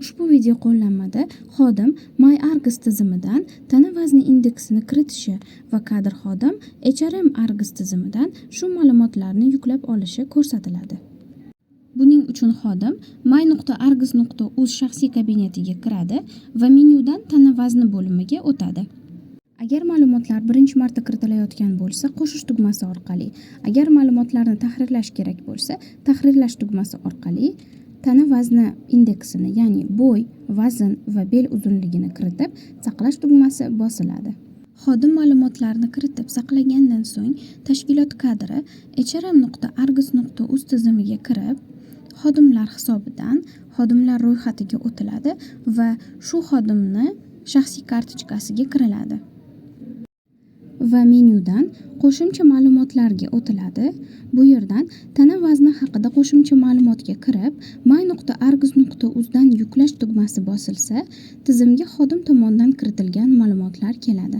Ushbu video qo'llanmada xodim MyArgus tizimidan tana vazni indeksini kiritishi va kadr xodim HRM Argus tizimidan shu ma'lumotlarni yuklab olishi ko'rsatiladi. Buning uchun xodim my.argus.uz shaxsiy kabinetiga kiradi va menyudan tana vazni bo'limiga o'tadi. Agar ma'lumotlar birinchi marta kiritilayotgan bo'lsa, qo'shish tugmasi orqali, agar ma'lumotlarni tahrirlash kerak bo'lsa, tahrirlash tugmasi orqali tana vazni indeksini, ya'ni bo'y, vazn va bel uzunligini kiritib, saqlash tugmasi bosiladi. Xodim ma'lumotlarni kiritib saqlagandan so'ng tashkilot kadri hrm.argus.uz tizimiga kirib, xodimlar hisobidan xodimlar ro'yxatiga o'tiladi va shu xodimni shaxsiy kartochkasiga kiriladi va menyudan qo'shimcha ma'lumotlarga o'tiladi. Bu yerdan tana vazni haqida qo'shimcha ma'lumotga kirib, my.argus.uz dan yuklash tugmasi bosilsa, tizimga xodim tomonidan kiritilgan ma'lumotlar keladi.